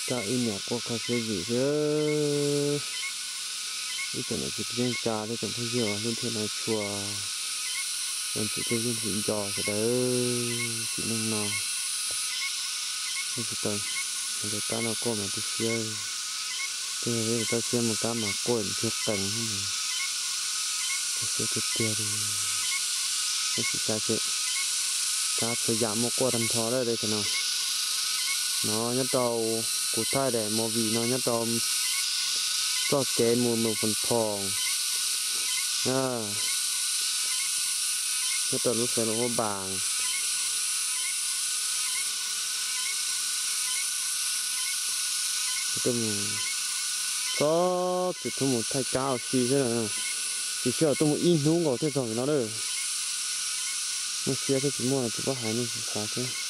kab wb niam quaj kho siab zim xwb. Ib tsoom niam txiv kwv tij neej tsa thiab tsoom phooj ywg lub ntiaj teb no tshua, ua ntxim hlub ntxim nco sawv daws. Tsim neej no, ib tsis tau, mus rau kab no quaj mas tu siab, twb yog tau siab mus kab mas quaj ntsuag qees, tu siab tiag tiag li. Ib tsis tau, kab txhua yam muaj quaj tag nrho lawm tam sim no. No nyob rau, kuv thaij daim movie no nyob rau txoj kev mus mus Phoos Phoos, nyob rau lub xeev Luam Phab Npas. Tuaj mus, txhob txwm tuaj mus thaij kab ua si xwb, tsis sij hawm tuaj mus ib hnub nkaus thiaj txog li no lawm. Muaj siab thiab tsis muaj los tsis paub hais, nej tsis xav xwb.